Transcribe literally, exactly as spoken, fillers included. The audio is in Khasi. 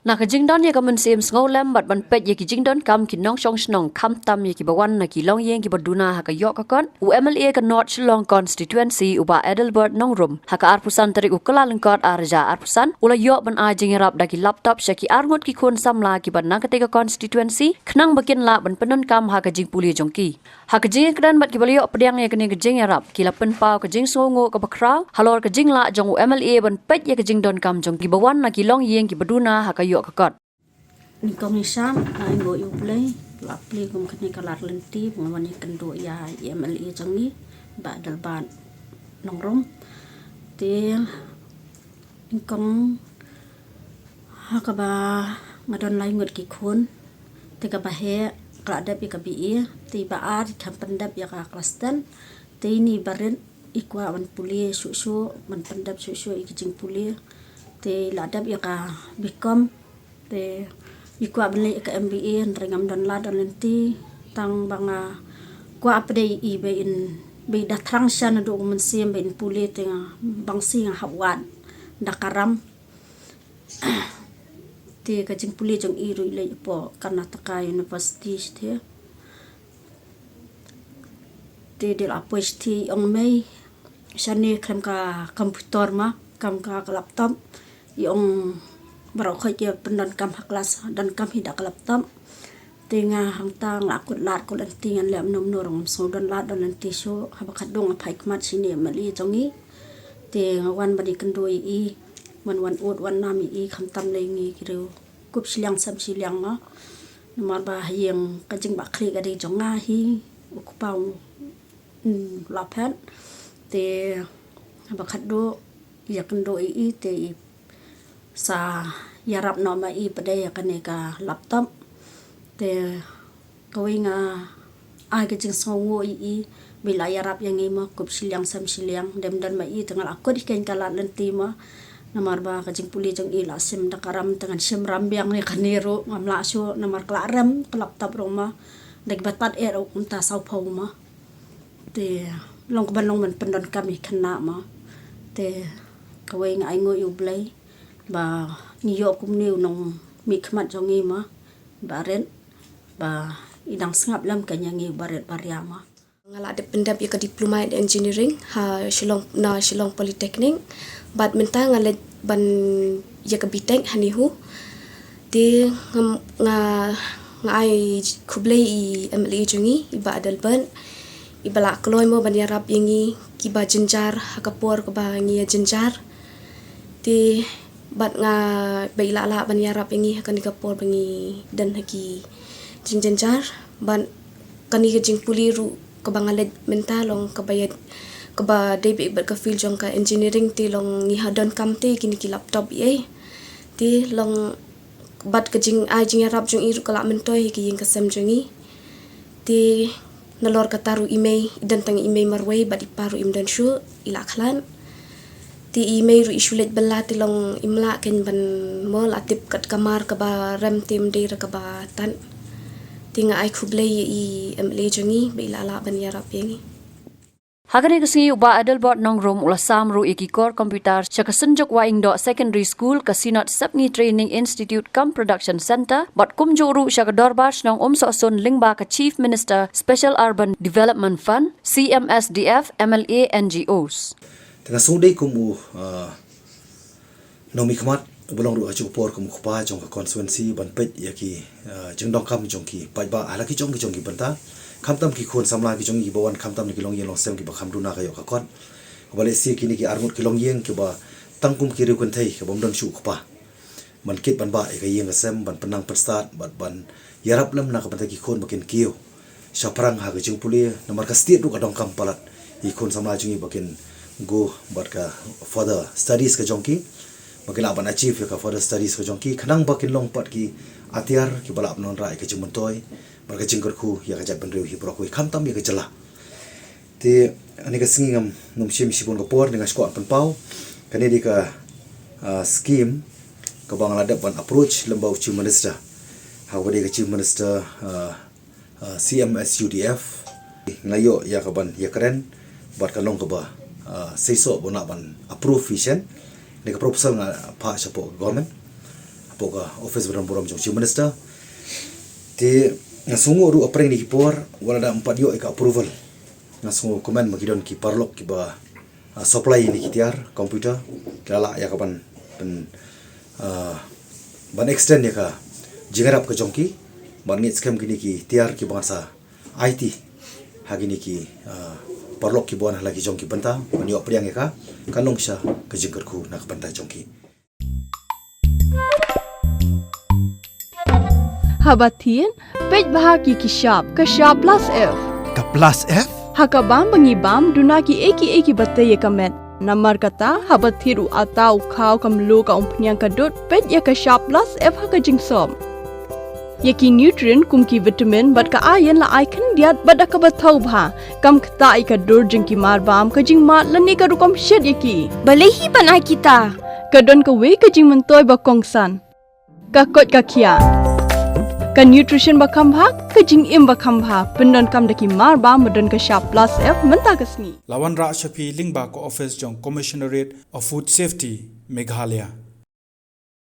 Na ka jingdon ïa ka mynsiem sngewlem bad ban peit ïa ki jingdonkam ki nongshong shnong khamtam ïa kiba wan na ki longïing kiba duna ha ka ïoh ka kot, u M L A ka North Shillong Constituency u Bah Adelbert Nongrum, ha ka arphew san tarik u Kyllalyngkot arhajar arphew san, u la ïoh ban ai jingïarap da ki laptop sha ki arngut ki khun samla kiba na katei ka constituency, khnang ba kin lah ban pyndonkam ha ka jingpule jong ki. Ha ka jingïakren bad kiba la ïoh pdiang ïa kane ka jingïarap, ki la pynpaw ka jingsngewnguh kaba khraw halor ka jinglah jong u M L A ban peit ïa ka jingdonkam jong kiba wan na ki longïing kiba duna ha ka ïoh ka kot. Nyngkong nyngkong, ai nguh ïa U Blei, la plie kum kane ka lad lynti, ba nga wan ïakynduh ïa i M L A jong ngi, Bah Adelbert Nongrum. Te nyngkong ha kaba nga don lai ngut ki khun, te kaba heh ka la dep ïa ka B A, te ba ar i kham pyndep ïa ka klas ten, te ini barit i kwah ban pule shuh shuh, ban pyndep shuh shuh ïa ki jingpule, te la dep ïa ka B Com, te i kwah ban leh ïa ka M B A, hynrei ngam don lad don lynti, tang ba nga kwah pat de i ba in, ba i da thrang sha naduh u mynsiem ba in pule, te nga bang si nga hap wad da ka ram. Te ka jingpule jong i ruh i leit hapoh Karnataka University shatei. Te dei la poi shatei, i ong mei, shane khlem ka computer ma, khlem ka, ka laptop. I ong baroh khoit ki pyndonkam ha klas, donkam hi da ka laptop. Te nga hangta nga la kut lad kut lynti, ngan leh kumno kumno ruh ngam sngew don lad don lynti shuh, haba khadduh nga phai khmat sha ine i M L A jong ngi. Te nga wan ban ïakynduh ïa i, ban wan ud wan nam ïa i, khamtam lei ngi ki riew kup shiliang sem shiliang ma. Namar ba ha ïing ka jingbakla ka dei jong nga hi, u kpa u, mm, la phet. Te haba khadduh ïakynduh ïa i te i sa ïarap noh ma i pat de ïa kane ka laptop. Te kawei nga ai ka jingsngewnguh ïa i ba i la ïarap ïa ngi ma, kup shiliang sem shiliang, dem don ma i te nga la kut hi keiñ ka lad lynti ma. Namar ba ka jingpule jong i la shim da ka ram, te ngan shim ram biang ne kane ruh ngam lah shuh, namar ka la rem ka laptop ruh ma. Da kiba tad eh ruh kumta saw phew ma. Te long kaba long ban pyndonkam ïa khynnah ma. Te kawei nga ai nguh ïa U Blei ba ngi ïoh kumne u nongmihkhmat jong ngi ma, barit, ba i dang sngap lem keiñ ïa ngi barit baria ma. Nga la dep pyndep ïa ka diploma in engineering ha Shillong, na Shillong Polytechnic. Bad mynta nga leit ban ïa ka B Tech ha NEHU. Te ngam, nga, nga ai khublei i M L A jong ngi, i Bah Adelbert, iba la kloi mo ban ïarap ïa ngi kiba jynjar ha ka por kaba ngi ïa jynjar. Te bad nga, ba i la lah ban ïarap ïa ngi ha kane ka por ba ngi don ha ki jingjynjar. Bad kane ka jingpule ruh kaba nga leit mynta long kaba ïa, kaba dei beit bad ka field jong ka engineering, te long ngi ha donkam te kine ki laptop ei. Te long bad ka jingai jingïarap jong i ruh ka la myntoi ha ka ïing ka sem jong ngi. Te nalor kata ruh i mei, i don tang i mei marwei bad i pa ruh im don shuh, i la khlad. Te i mei ruh i shu leit bylla, te long im lah keiñ ban mo, la tip kat ka mar kaba rem te ym dei re kaba tad. Te nga ai khublei ïa i M L A jong ngi ba i la lah ban ïarap ïa ngi. Ha kane ka sngi u Bah Adelbert Nongrum u la sam ruh ïa ki kor computer sha ka Synjuk Wahingdoh Secondary School, ka Synod Sepngi Training Institute cum Production Centre, bad kumjuh ruh sha ka Dorbar Shnong Umsohsun lyngba ka Chief Minister Special Urban Development Fund, C M S D F, M L A, N G Os. Te nga sngewdei kum u, ah, nongmihkhmat, uba long ruh ha kajuh ka por kum u kpa jong ka constituency ban peit ïa ki, ah, jingdonkam jong ki paidbah ha la ki jong ki jong ki bynta. Khamtam ki khun samla ki jong ngi kiba wan khamtam na ki longïing longsem kiba kham duna ka ïoh ka kot. Haba lehse kine ki arngut ki longïing kiba tang kum ki riew kynthei kiba ym don shuh u kpa ban kit ban bah ïa ka ïing ka sem, ban pynnang pynstad bad ban ïarap lem na ka bynta ki khun ba kin kiew shaphrang ha ka jingpule, namar ka state ruh ka donkam palat ïa ki khun samla jong ngi ba kin go bad ka further studies ka jong ki, ba kin lah ban achieve ïa ka further studies ka jong ki, khnang ba kin long pat ki atiar kiba lah ban wanrah ïa ka jingmyntoi bad ka jingkyrkhu ïa ka jaitbynriew hi baroh kawei, khamtam ïa ka jylla. Te ha kane ka sngi ngam nym shim shibun ka por, te nga shu kwah pynpaw, kane dei ka, ah, scheme kaba nga la dep ban approach lem bad u Chief Minister, ha kaba dei ka Chief Minister, ah, ah, C M S U D F. Nga la ïoh ïa ka ban ïakren bad ka long kaba, ah, seisoh ba u lah ban approve hi shen. Kane ka proposal nga phah shapoh ka government. Hapoh ka office ba don burom jong Chief Minister. Te nga sngew ruh ha pdeng kine ki por wat la da ym pat ïoh ïa ka approval, nga sngew kumne ma ki don ki paralok kiba, ah, supply ïa kine ki tiar computer, ki la lah ïa ka ban, ban, ah, ban extend ïa ka jingïarap ka jong ki ban ngeit skhem kine ki tiar kiba ngan sa aiti ha kine ki, ah, paralok kiba wan ha la ki jong ki bynta ban ïoh pdiang ïa ka, kan long shisha ka jingkyrkhu na ka bynta jong ki. Haba thied, peit bha ïa ki shap, ka shap plus F. Ka plus F? Ha ka bam ba ngi bam, duna kiei kiei kiba tei ïa ka met. Namar kata, haba thied u atta, u khaw, ka mluh, ka umphniang, ka dud, peit ïa ka shap plus F ha ka jingsop. Ïa ki nutrient kum ki vitamin bad ka iron la ai khyndiat bad da kaba thaw bha. Kam ktah ïa ka dur jong ki marbam, ka jingmad lane ka rukom shet ïa ki. Balei hi ban ai kita? Ka don kawei ka jingmyntoi ba kongsan. Ka koit ka khiah. Ka nutrition ba kham bha, ka jingim ba kham bha. Pyndonkam da ki marbam ba don ka shap plus F mynta ka sngi. La wanrah sha phi lyngba ka office jong Commissionerate of Food Safety, Meghalaya.